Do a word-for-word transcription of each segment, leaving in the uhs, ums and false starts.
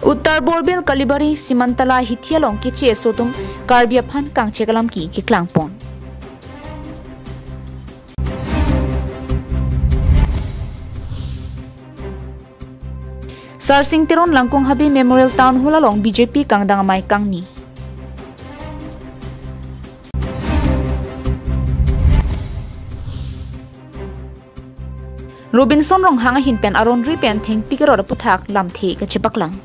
Uttar Borbil Kalibari Simantala hithi along keche aso atum Karbi aphan kangchek alam ke keklangpon. Sarsing Teron Langkung Habe Memorial Town Hall along B J P kangdang amei kangni. Robinson Ronghang ahin pen aron ri pen thengpi kerot aputhak lamthe kachepaklang.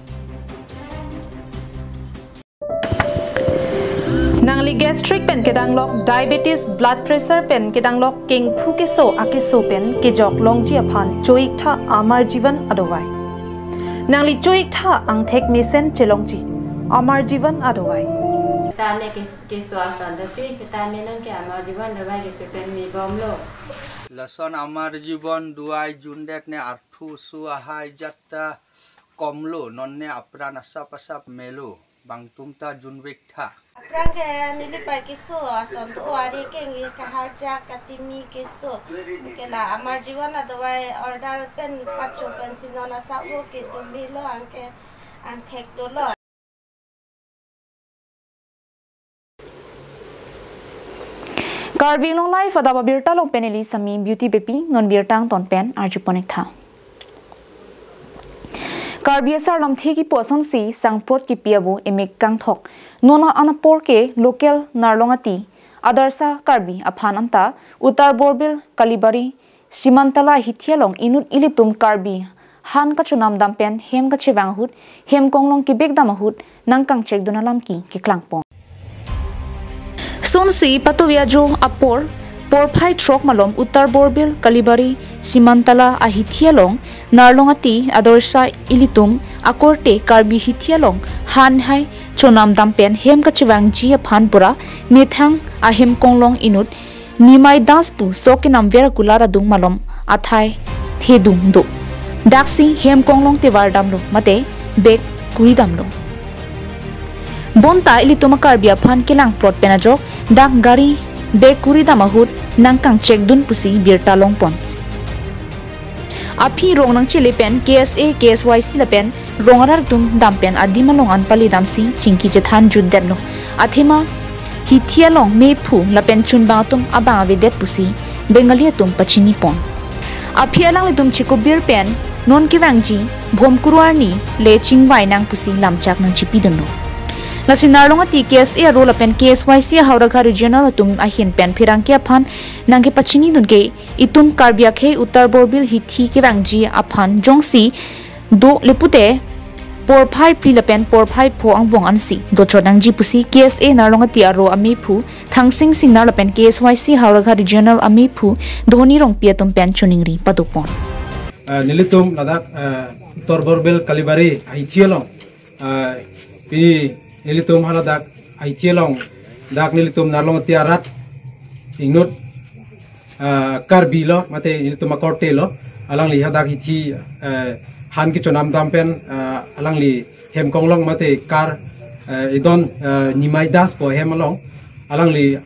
Nangli gastric pen kedanglok, diabetes, blood pressure pen kedanglok, kengphu keso akeso pen kejok longji aphan cho-iktha Amar Jeevan adawai. Nangli cho-iktha angthek mesen chelongji Amar Jeevan adawai. Tame ke keso ason tapi, tame non ke Amar Jeevan adawai kechepen mi bomlo. Lason Amar Jeevan adawai jundet ne arthu su ahai jatta komlo, nonne apran asap asap melo, bangtum ta junvektha. Aphrang ke neli pai keso ason do, ari ke ngi kaharja katimi keso. Ke la Amar Jeevan adawai order pen pacho pensi non asap lo ke tumilo, anke angthek dolo. Karbi Anglong Live adap abirta along pen neli Sami Beauty Beypi, non birta angton pen arjuponik tha. Karbi asar lamthe kipu asonsi sangprot kipi avo emek kangthok. Non an apor ke local Narlongati Adarsha Karbi aphan anta Uttar Borbil Kalibari Simantala hithi along inut ilitum Karbi han kachonam dam pen hem kachevang ahut, hem konglong kebek dam ahut nangkangchek dun alam ke keklangpon. Sonsi patuvi ajo apor porphai throk malom Uttar Borbil Kalibari Simantala ahithi along Narlongati Adarsha ilitum akorte Karbi hithi along han hai chonam dam pen hem kachevangji aphan pura methang ahem konglong inut Nimai Das pu sok kenamver akulat adung malom athai thedung do. Daksi hem konglong tevar damlo mate bek kuri damlo. Bonta ilitum a-Karbi aphan kelang prot pen ajok dak gari bek kuri dam ahut nangkangchek dun pusi birta longpon. Aphi rong nangchele pen K S A, K S Y C lapen rong arat atum dam pen adim along an pali damsi chingki chethan jutdetlo. Athema hithi along mephu lapen chunbang atum abang avedet pusi Bengali atum pachinipon. Aphi alanglitum chikubir pen non kevangji bhomkuru arni le chingvai nang pusi lamchak nangchipidunlo. Lasi Narlongati K S A aro lapen K S Y C Howraghat Regional atum ahin pen pherangke aphan nangkepachinidun ke itum Karbi akhei Uttar Borbil hithi kevangji aphan jongsi do lepute porphai phli lapen porphai pho angbong ansi dochot nangji pusi K S A Narlongati aro amephu Thangsing Singnar lapen K S Y C Howraghat Regional amephu Dhoni Rongpi atum pen choningri padopon. Eh, nelitum ladak, eh, Uttar Borbil Kalibari ahithi along, eh, pini nelitum haladak ahithi along dak nelitum Narlongati arat inut, eh, Karbi lo mate nelitum akorte lo, alangli hadak hithi, eh, han kechonam dam pen, eh, alangli hem konglong mate kar, eh, idon, eh, Nimai Das pu ahem along alangli,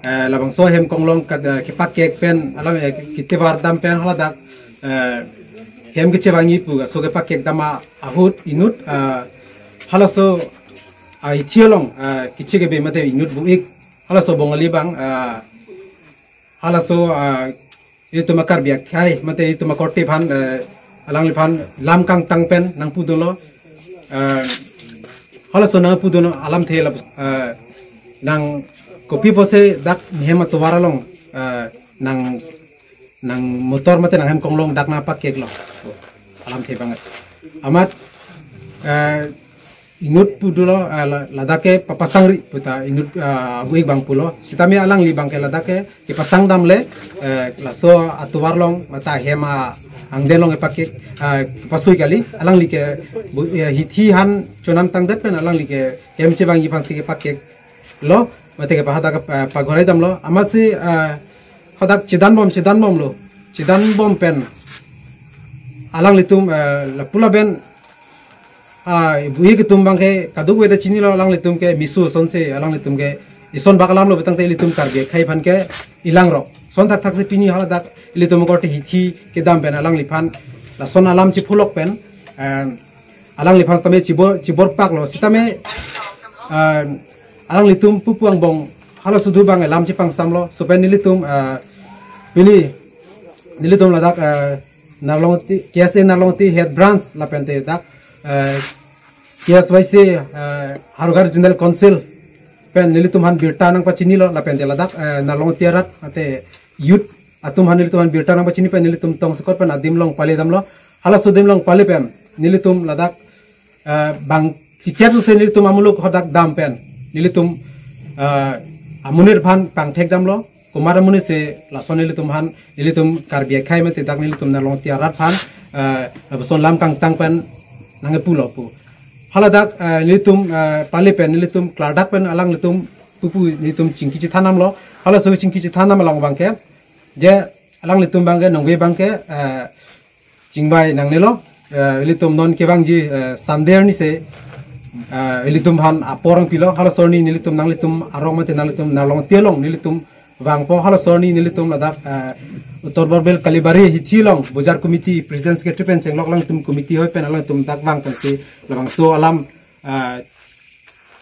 eh, labangso hem konglong kat, eh, kepakek pen alang, eh, ketevar dam pen haladak, eh, hem kechevangji pu aso kepakek dam ahut inut, eh, halaso ahithi along, eh, keche kebe mate inut bu-ik halaso Bongali abang, eh, halaso, eh, itum a-Karbi akhei mate itum akorte aphan, eh, alangliphan lam kangtang pen nangpudunlo. Eh, halaso nangpudun alamthe la, eh, nang kopi pusi dak hem atovar along, eh, nang, nang motor mate nang hem konglong dak nangpakeklo. Alamthe abang. Amat, eh, inut pudunlo, eh, la-, ladak ke papasangri puta inut, eh, bu-ik abang pulo. Sitame alangli abang ke ladak ke kepasang damle, eh, laso atovar along mate hem angdeng along kepakek, eh, kepasui kali, alangli ke bu-, eh, hithi han chonam tangdet pen alangli ke hem chevangji aphansi kepakeklo mate kepahadak, eh, pagorai damlo. Amatsi, eh, hadak chedanbom, chedanbomlo, chedanbom pen alanglitum, eh, lapu lapen, ah, bu-ik atum abang ke kadokave ta chinilo, alanglitum ke misu asonsi alanglitum ke ison bak alamlo, betang te ilitum Karbi akhei aphan ke ilang rok. Ason thakthak si pini haladak ilitum akorte hithi kedam pen alangliphan lason alam chipulok pen, eh, alangliphan sitame chibor, chiborpaklo. Sitame, ah, alanglitum pupu angbong halaso do abang lam chepangsamlo. Laso pen nelitum, ah, pini nelitum ladak, ah, Narlongti, K S A Narlongti Head Branch lapente dak, ah, K S Y C, ah, Howraghat Regional Council pen nelitum aphan birta nangpachinilo lapente ladak, ah, Narlongti arat ate youth atum aphan nelitum aphan birta nangpachini pen nelitum tongsekot pen adim along pale damlo. Halaso adim along pale pen nelitum ladak, eh, bang tiket use nelitum amuluk hadak dam pen nelitum, eh, amonit aphan pangthek damlo. Komat amonit si lason nelitum aphan, nelitum Karbi akhei mate dak nelitum Narlongti arat aphan, eh, lapuson lam kangtang pen nangkepulo pu. Haladak, eh, nelitum, eh, pale pen nelitum klardak pen alanglitum pupu nelitum chingki chethan damlo. Halaso chingki chethan dam along abangke, je alanglitum abangke nongve abangke, eh, chingvai nangnelo, eh, ilitum non kevangji, eh, Sunday arni si, eh, ilitum aphan apor nangpilo. Halaso arni nelitum nanglitum arong mate nanglitum Narlongti along nelitum vangpo. Halaso arni nelitum ladak, eh, Uttar Borbel Kalibari hithi along Bojar Committee President Secretary pen chenglok alangtum committee hoi pen alangtum dak vang pensi labangso alam, eh,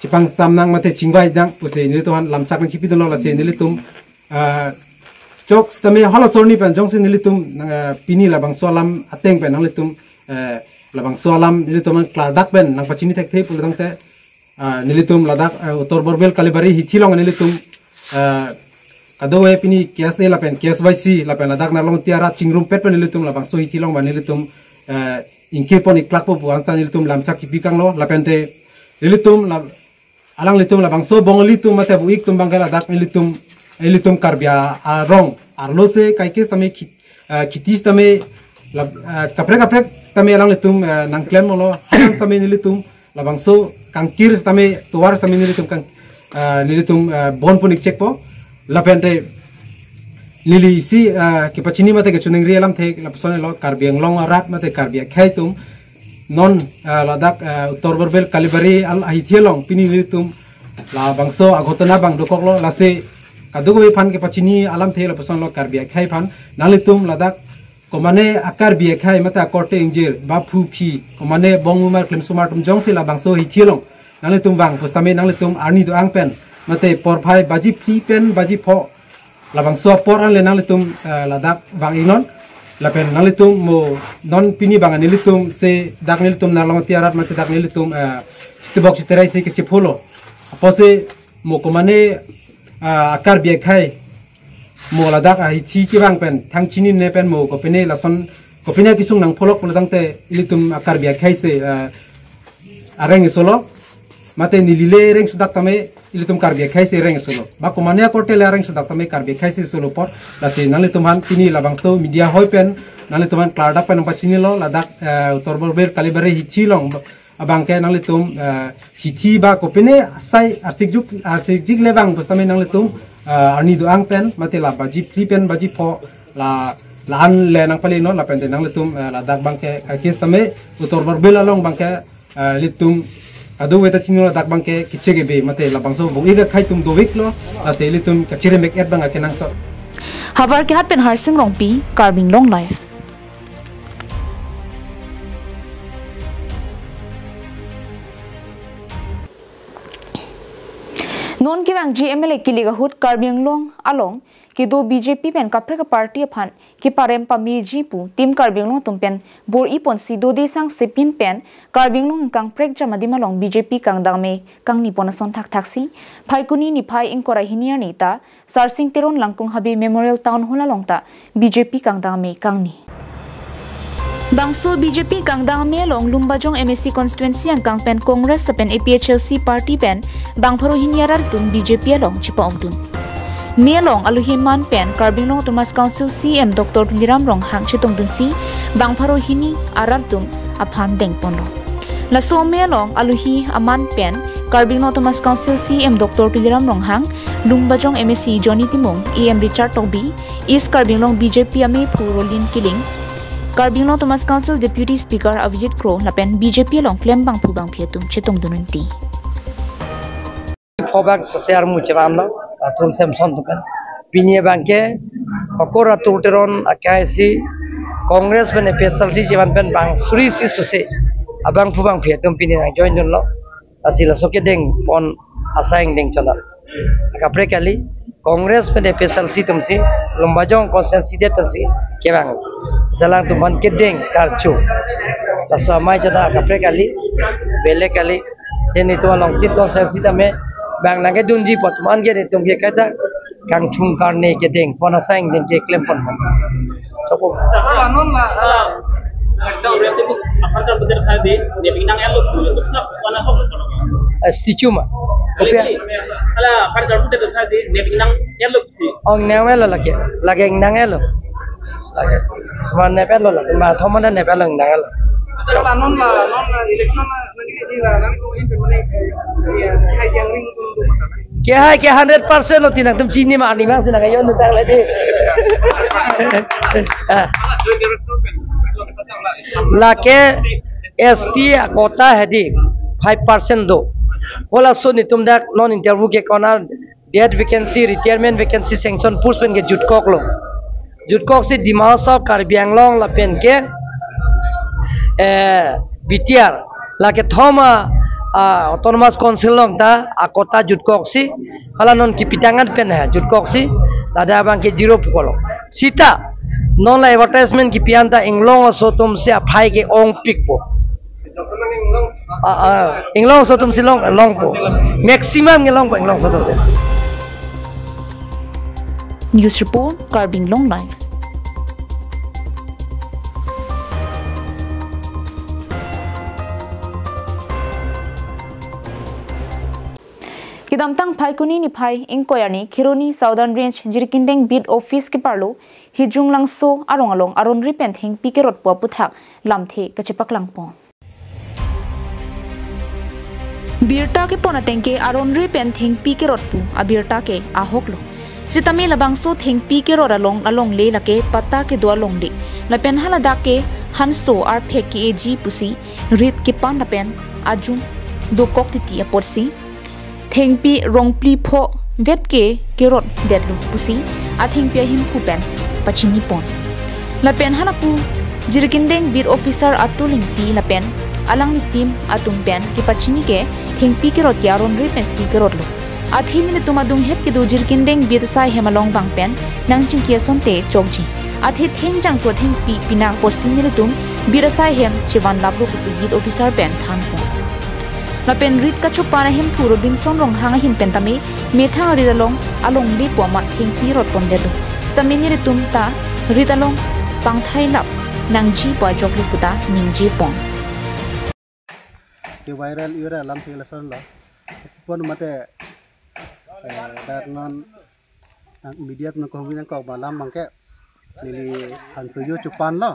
chepangsam nang mate chingvai nang pusi nelitum aphan lamchak nangkipidunlo. Lasi nelitum, eh, chok sitame halaso arni pen jongsi nelitum, eh, pini labangso alam ateng pen nanglitum, eh, labangso alam nelitum aphan klardak pen nangpachini thekthe pulo tangte, eh, nelitum ladak, eh, Uttar Borbel Kalibari hithi along nelitum, eh, kadokave pini K S A lapen K S Y C lapen ladak Narlongti arat chingrumpet pen nelitum labangso hithi along ba nelitum, eh, ingkirpon iklakpo pu anta nelitum lamchak kipi kanglo. Lapente nelitum la, alanglitum labangso Bongali atum mate bu-ik atum abangke ladak nelitum, ilitum Karbi a-, arong arlo si kaike sitame khit-, eh, kheti sitame la, eh, kaprek kaprek sitame alanglitum, eh, nangklem olo. Hajan sitame nelitum labangso kangkir sitame tovar sitame nelitum kang, eh, nelitum, eh, bon pon-ik chekpo. Lapente neli isi, eh, kepachini mate kechoningri alamthe lapuson lo, Karbi Anglong arat mate Karbi akhei atum non, eh, ladak, eh, Uttar Borbel Kalibari al ahithi along pini nelitum labangso aghotona abang dokoklo. Lasi kadokave aphan kepachini alamthe lapuson lo, Karbi akhei aphan nanglitum ladak komane a-Karbi akhei mate akorte ingjir ba phuphi, komane bong umar klemsomar atum jongsi labangso hithi along nanglitum vang pusitame nanglitum arni do-ang pen mate porphai baji phli pen baji pho labangso apor anle nanglitum, eh, ladak vang-iknon. Lapen nanglitum mo non pini abang nelitum si dak nelitum Narlongti arat mate dak nelitum, eh, chitebok chiterai si kechepholo. Apotsi mo komane, ah, a-Karbi akhei mo ladak ahithi kevang pen thang chinine pen mo kopine lason kopine kesung nangpholok pulo tangte ilitum a-Karbi akhei si, ah, areng isolo mate neli le reng sudak tame ilitum Karbi akhei si reng isolo. Ba komane akorte le areng sudak tame Karbi akhei si isolo apot. Lasi nanglitum aphan pini labangso media hoi pen nanglitum aphan klardak pen nangpachinilo ladak, eh, Uttar Borbel Kalibari hithi along abangke nanglitum, eh, hithi ba kopine asai arsikjuk, arsikjik le vang pusitame nanglitum, eh, arni do-ang pen mate la baji phli pen baji pho la, la-an le nangpalenon lapente nanglitum, eh, ladak abangke kaike sitame Uttar Borbel along abangke, eh, ilitum kadokave ta chinilo ladak abangke kechegebe mate labangso bu-ik akhei atum doveklo. Lasi ilitum kachiremek-et abang akenangsot. Havar Kehat pen Harsing Rongpi, Karbi Anglong Live. Non kevangji M L A kilik ahut Karbi Anglong along kedo B J P pen kaprek aparty aphan keparem pameji pu Team Karbi Anglong atum pen bor-iponsi dode sang sepin pen Karbi Anglong kangprekjam adim along B J P kangdang me kangnipon ason thakthaksi Phaikuni niphai ingkoi ra hini arni ta Sarsing Teron Langkung Habe Memorial Town Hall along ta B J P kangdang me kangni. Bangso B J P kangdang me along Lumbajong M A C constituency angkang pen Congress lapen A P H L C party pen bang pharo hini arat atum B J P along chepa-ongdun. Me along alohi aman pen Karbi Anglong Autonomous Council C E M Doctor Tuliram Ronghang chetongdunsi bang pharo hini arat atum aphan dengponlo. Laso me along alohi aman pen Karbi Anglong Autonomous Council C E M Doctor Tuliram Ronghang, Lumbajong M A C Johnny Timung, E M Richard Tokbi, East Karbi Anglong B J P amephu Rolin Killing, Karbi Anglong Autonomous Council Deputy Speaker Avijit Kro lapen B J P along klembangphu bangphi atum chetongdun unti. Phobak sose armu chevanlo, Ratul Samson atum pen. Pini abangke, Hokur Ratul Teron akhei si, Congress pen A P H L C chevan pen bang suri isi sose Abangphu bangphi atum pini nang join dunlo. Lasi laso kedeng pon asai angdeng chonat. Kaprek kali, Congress pen A P H L C atumsi, Lumbajong constituency det pensi kevang. Jalang atum aphan kedeng karchu. Laso amei chonat kaprek kali, belek kali. Te netum along tin constituency tame, bang nangkedunji apot atum an ke netum ke kaita kangthum karne kedeng pon asai angdeng keklem pon. Chopo. Sala non la, ah, lockdown re tu apa kan betul tadi, dia pinang elok tu sukna wana kok. Eh, setuju ma. Kopi? Ala apa kan betul tadi, dia pinang elok si. Oh, nang elo lagi. Lagi nang elo. Lagi. Ma nep elo lagi. Ma thom ma nep elo nang elo. Sala non la, non la election la, nanti di la, nanti ko ini mana, ya, hai yang ring tu tu masalah. Ke hai ke hundred percent lo, ti nangtum chini ma, arni mang si nang ayon tang lagi. Ah. Lake S T a-quota hedi five percent do. Halaso netum dak non interview ke konat death vacancy, retirement vacancy, sanction post pen ke jutkoklo. Jutkoksi Dima Hasao, Karbi Anglong lapen ke, eh, B T R. Lake thom a, ah, Autonomous Council along ta a-quota jutkoksi. Hala non kipi tang an pen ha jutkoksi. Ladak abang ke zero pukolo. Sita non la advertisement kipi an ta inglong aso atumsi aphai ke ongpikpo. Ah, ah, inglong aso atumsi long, longpo. Maximum ke longpo inglong aso atumsi. News report, Karbi Anglong Live. Kedamtang Phaikuni niphai ingkoi arni Kheroni Southern Range Jirikindeng Beat Office keparlo Hijunglangso arong along aronri pen thengpi kerot pu aputhak lamthe kachepaklangpo. Birta kepon ateng ke aronri pen thengpi kerot pu abirta ke ahoklo. Sitame labangso thengpi kerot along alongle lake patta kedo alongle. Lapen haladak ke hanso arphek ke-eji pusi rit kepan lapen ajum dokok titi apotsi thengpi rongphli pho vet ke kerot detlo pusi athengpi ahemphu pen pachinipon. Lapen halapu Jirikindeng Beat Officer Atul Ingti lapen alangli team atum pen kepachini ke thengpi kerot ke aronri pensi kerotlo. Athe nelitum adunghet kedo Jirikindeng Beat asai hem along vang pen nangchingki asonte chokji. Athe thengjang thu athengpi pinak apotsi nelitum Beat asai hem chevanlaplo pusi Beat Officer pen thanpon. Lapen rit kachopan ahemphu Robinson Ronghang ahin pen tame methang rit along alongle pu amat thengpi rotpon detlo. Sitame nelitum ta rit along pangthailap nangji pu ajoklo puta ningjepon. Ke viral viral lamthe lasonlo. Pon mate, eh, dak non, ah, media nangkok nangkok ba lam abang ke neli hanso yo chopanlo.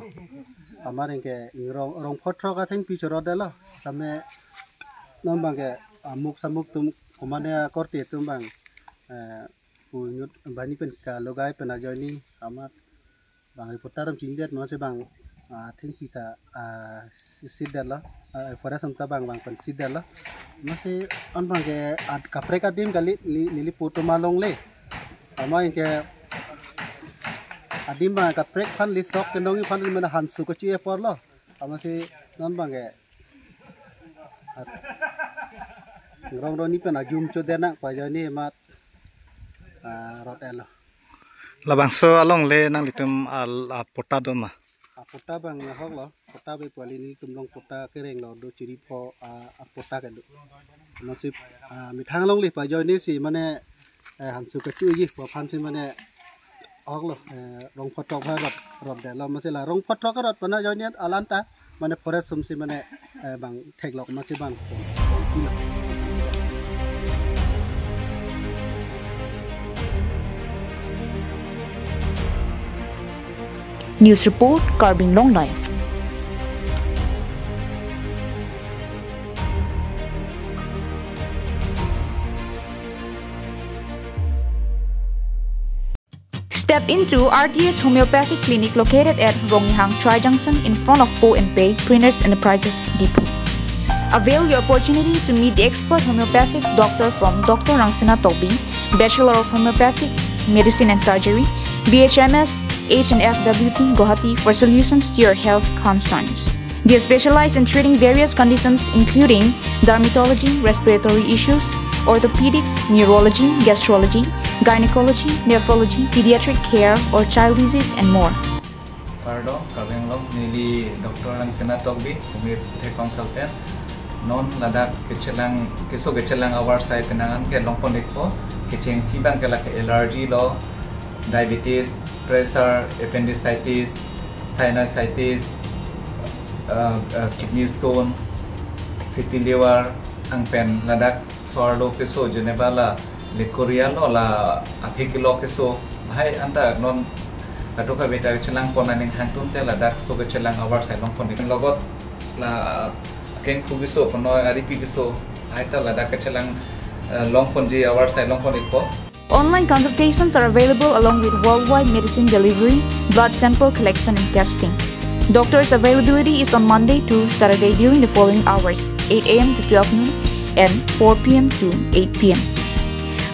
Amat anke ingrong rongpho throk athengpi cherot detlo. Tame non abang ke amuk samuk atum komane akorte atum abang, eh, punyut bani pen kalogai pen ajoine amat bang reporter atum chingdet masi bang, ah, thengpi ta, ah, si-, sitdetlo, ah, forest atum ta bang bang pen sitdetlo. Masi non abang ke ad kaprek adim kali neli, neli pu atum alongle. Amat anke adim abang kaprek aphan lisok kenong aphan mena hanso kachi eporlo. Amatsi non abang ke at ngrong roni pen ajum chodet nang pajoine amat, ah, rot etlo. Labangso alongle nanglitum al-, apatta do ma? Apatta abang ahoklo, patta be pu kali, nelitum along patta kereng lo do chiri pho, ah, apatta kedo. Masi, ah, methang alongle pajoine si mane, eh, hanso kachuji pu aphansi mane ahoklo, eh, rongpho throk aphan rot, rot detlo masi la rongpho throk rot pana joine alanta mane forest atumsi mane, eh, bang theklok masi bang. News report, Karbi Anglong Live. Step into R T H Homeopathic Clinic located at Ronghang Tri Junction in front of Po and Pei Printers Enterprises, Diphu. Avail your opportunity to meet the expert homeopathic doctor from Doctor Rangsina Tokbi, Bachelor of Homeopathic Medicine and Surgery, B H M S, H and F W T, Guwahati for solutions to your health concerns. They specialize in treating various conditions including dermatology, respiratory issues, orthopedics, neurology, gastrology, gynecology, nephrology, pediatric care, or child disease, and more. Kardom, Karbi Anglong, neli Doctor Rangsina Tokbi, Sumit Tech Consultant. Non ladak kechelang, keso kechelang avarsai penang an ke longpon ikpo, kechengsi abang ke lake allergy lo, diabetes, pressure, appendicitis, sinusitis, uh, uh, kidney stone, fatty liver, anpen ladak so-arlo keso jeneba la leukorrhea lo, la aphi kilo keso. Hai anta non kadokave ta chelangpon aning hangtun te ladak so kechelang avarsai longpon ik. Logot la akengku keso, kono aripi keso, hai ta ladak kechelang, eh, longponji avarsai longpon ikpo. Online consultations are available along with worldwide medicine delivery, blood sample collection and testing. Doctors' availability is on Monday to Saturday during the following hours, eight a m to twelve noon and four p m to eight p m.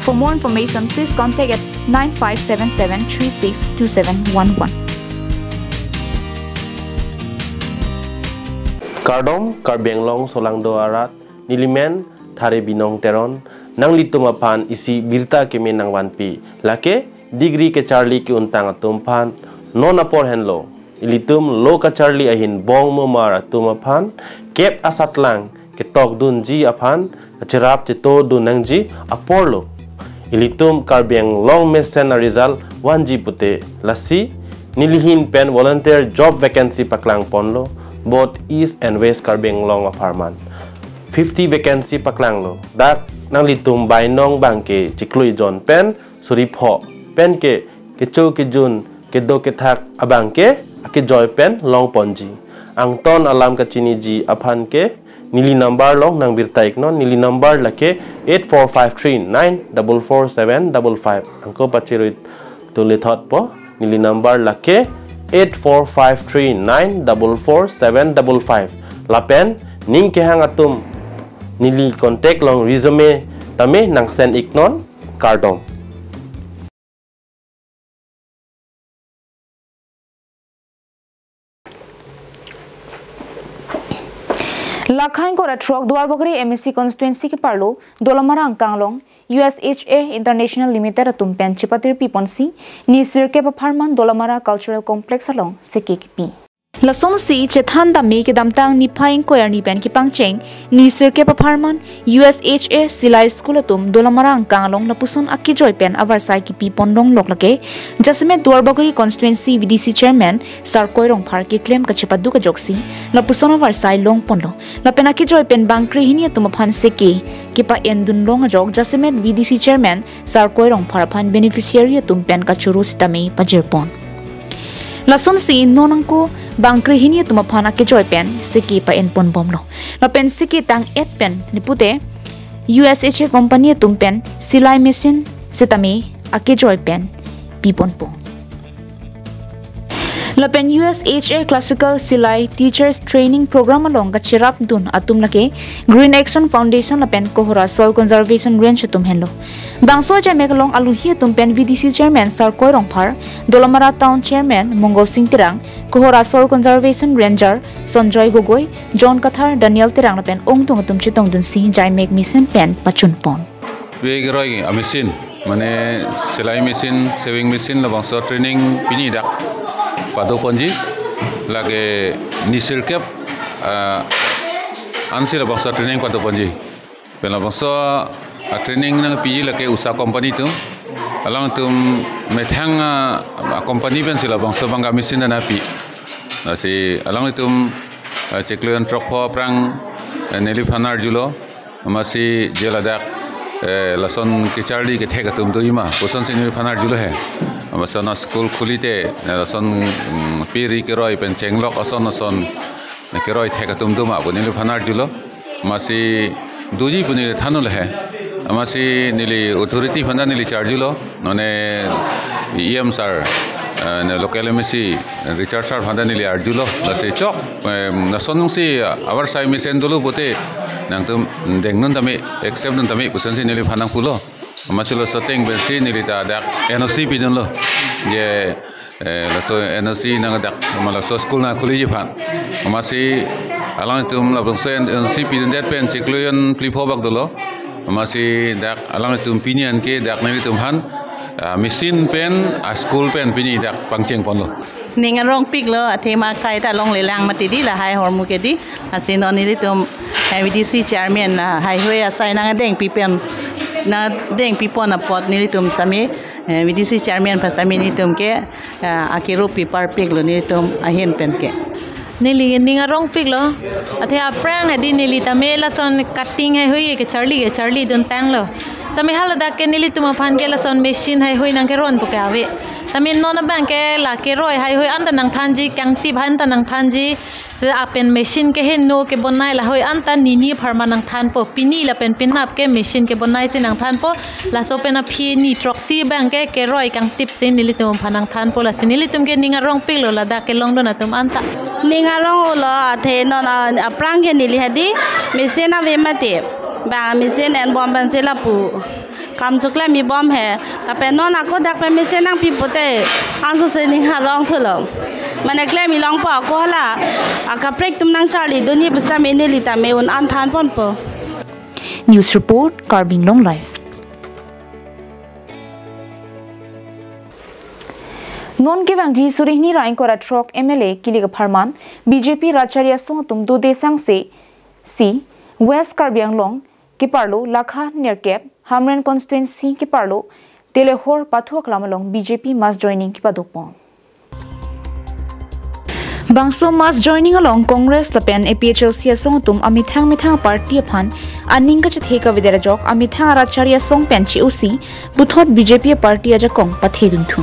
For more information, please contact at nine five seven seven three six two seven one one. Kardom, Karbi Anglong solangdo arat, nelimen Thare Binong Teron, nanglitum aphan isi birta keme nangvanpi. Lake degree kecharli ke-untang atum aphan non apor henlo. Ilitum lo kacharli ahin bong momar atum aphan kep asatlang ketokdunji aphan kacherap chetodun nangji aporlo. Ilitum Karbi Anglong mesen a-result vanji pute lasi nelihin pen volunteer job vacancy paklangponlo, both East and West Karbi Anglong apharman. Fifty vacancy paklanglo. Dak nanglitum bainong abang ke chiklo jon pen suri pho pen ke kecho kejun kedo kethak abang ke akejoi pen longponji. Angton alam kachiniji aphan ke neli number along nangbirta iknon, neli number lake eight four five three nine double four seven double five. Angko pachirui tulithotpo, neli number lake eight four five three nine double four seven double five. Lapen ning kehang atum neli contact along resume tame nangsend iknon. Kardom. Lakha ingkoi ra throk Duarbagori M A C constituency keparlo Dolamara angkang along U S H A International Limited atum pen chepatirpiponsi ni sirkep apharman Dolamara Cultural Complex along seke kipi. Lasonsi chethan tame kedamtang niphai ingkoi arni pen kepangcheng ni sirkep apharman U S H A Silai School atum Dolamara angkang along lapuson akejoi pen avarsai kipipon longlok lake jasemet Duarbagori constituency V D C chairman Sarkoi Rongphar keklem kachepaduk ajoksi lapuson avarsai longponlo. Lapen akejoi pen bangkrehini atum aphan seke kepa-endun long ajok jasemet V D C chairman Sarkoi Rongphar aphan beneficiary atum pen kachoro sitame pajirpon. Lasonsi non angko bangkrehini atum aphan akejoi pen seke pa-enponbomlo. Lapen seke tang-et pen nipute U S H A company atum pen silai machine sitame akejoi pen piponpo. Lapen U S H A Classical Silai Teachers Training Program along kacherapdun atum lake Green Action Foundation lapen Kohora Soil Conservation Range atum henlo. Bangso ajaimek along aluhi atum pen V D C chairman Sarkoi Rongphar, Dolamara town chairman Mongol Sing Terang, Kohora Soil Conservation Ranger Sanjoy Gogoi, John Kathar, Daniel Terang lapen ongdung atum chetongdunsi jaimek mesen pen pachunpon. Pi keroi a-machine, mane silai machine, sewing machine labangso training pini dak padoponji, lake ni sirkep, ah, ansi labangso training padoponji. Pen labangso, ah, training nangpiji lake Usha company atum. Alangtum methang, ah, company pensi labangso abang a-machine nangpi. Lasi alangtum, ah, chiklo jon throk pho aphrang, eh, neliphan arjulo. Amatsi je ladak, eh, lason kecharli kethek atum do-ema pusonsi neliphan arjulo he. Amatsi non school khuli te, eh, lason, mm, piri keroi pen chenglok ason ason, eh, keroi thek atum doma pu neliphan arjulo. Amatsi doji pu neli thanlo he. Amatsi neli authority aphanta neli charjulo. None E M sir, eh, ne local M A C Richard sir aphanta neli arjulo, lasi chok, eh, lason nungsi avarsai mesen dolo pute nangtum dengdun tame, accept dun tame pusonsi neliphan nangpulo. Amatsi laso ateng pensi neli ta dak N O C pidunlo. Je eh, laso N O C nangdak, ma laso school nangkhuliji aphan. Amatsi alanglitum labangso N O C pidundet pen chiklo jon phli pho bak dolo. Amatsi dak alanglitum pini anke dak nelitum aphan, ah, machine pen, ah, school pen pini dak pangcheng ponlo. Ning arongpiklo, athema kaita longlelang mati di lahai ahormu ke di. Lasi non nelitum, eh, V D C chairman, ah, haihui asai nangdengpi pen, nangdengpi pon apot nelitum tame, eh, V D C chairman pas tame nelitum ke, ah, akirup pi parpiklo nelitum ahin pen ke. Neli ning arongpiklo. Athe aphrang hadi neli tame lason cutting haihui kecharli kecharli duntanglo. Sami haladak ke nelitum aphan ke lason machine haihui nangkeron pu ke ave. Tame non abang ke la keroi haihui anta nangthanji, kangtip anta nangthanji. Se apen machine keheno kebonai lahoi anta nini apharman nangthanpo. Pini lapen penap ke machine kebonai si nangthanpo. Laso pen aphi ni throksi abang ke keroi kangtip si nelitum aphan nangthanpo, lasi nelitum ke ning arongpiklo ladak kelongdun atum anta. Ning arong-olo, athe non a-, aphrang ke neli hadi machine ave mati. Bang machine enbom pensi lapu kam choklemji bom he. Lapen non ako dak pen machine nangpi pute, ansose ning arongthulo. Mane klemji longpo ako hala akaprek atum nangcharlidunji pusitame neli tame un-an than ponpo. News report, Karbi Anglong Live. Non kevangji suri hini ra ingkoi ra throk M L A kilik apharman B J P rat achari asong atum dode sangse si West Karbi Anglong keparlo lakha nerkep Hamren constituency keparlo Telehor pathu aklam along B J P mass joining kepadopon. Bangso mass joining along Congress lapen A P H L C asong atum amethang methang party aphan aning kachethe kavedet ajok amethang arat achari asong pen che-osi puthot B J P party ajakong pathedunthu.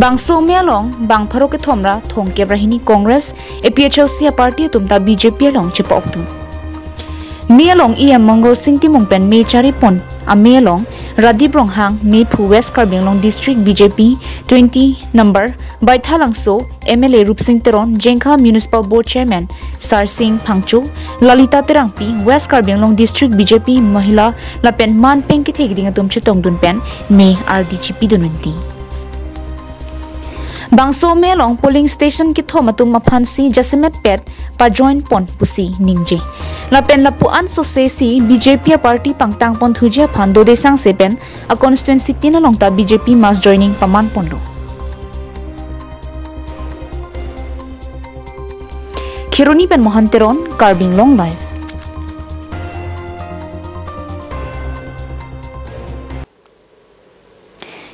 Bangso me along bang pharo kethom ra thomkep ra hini Congress, A P H L C aparty atum ta B J P along chepa-okdun. Me along E M Mongol Sing Timung pen me charipon ame along Radip Ronghang, mephu West Karbi Anglong District B J P twenty number Baithalangso M L A Rupsing Teron, Jengkha Municipal Board Chairman Sarsing Phangcho, Lalita Terangpi, West Karbi Anglong District B J P Mahila lapen man peng kethe keding atum chetongdun pen me ardi chipidun unti. Bangso me along polling station kethom atum aphansi jasemet pet pajoin pon pusi ningje. Lapen lapu-an sose si B J P aparty pangtang ponthuji aphan dode sangse pen a constituency tin along ta B J P mass joining paman ponlo. Kheroni pen Mohan Teron, Karbi Anglong Live.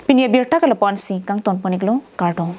Pini abirta ke lapu-ansi kangton pon-iklo, kardom.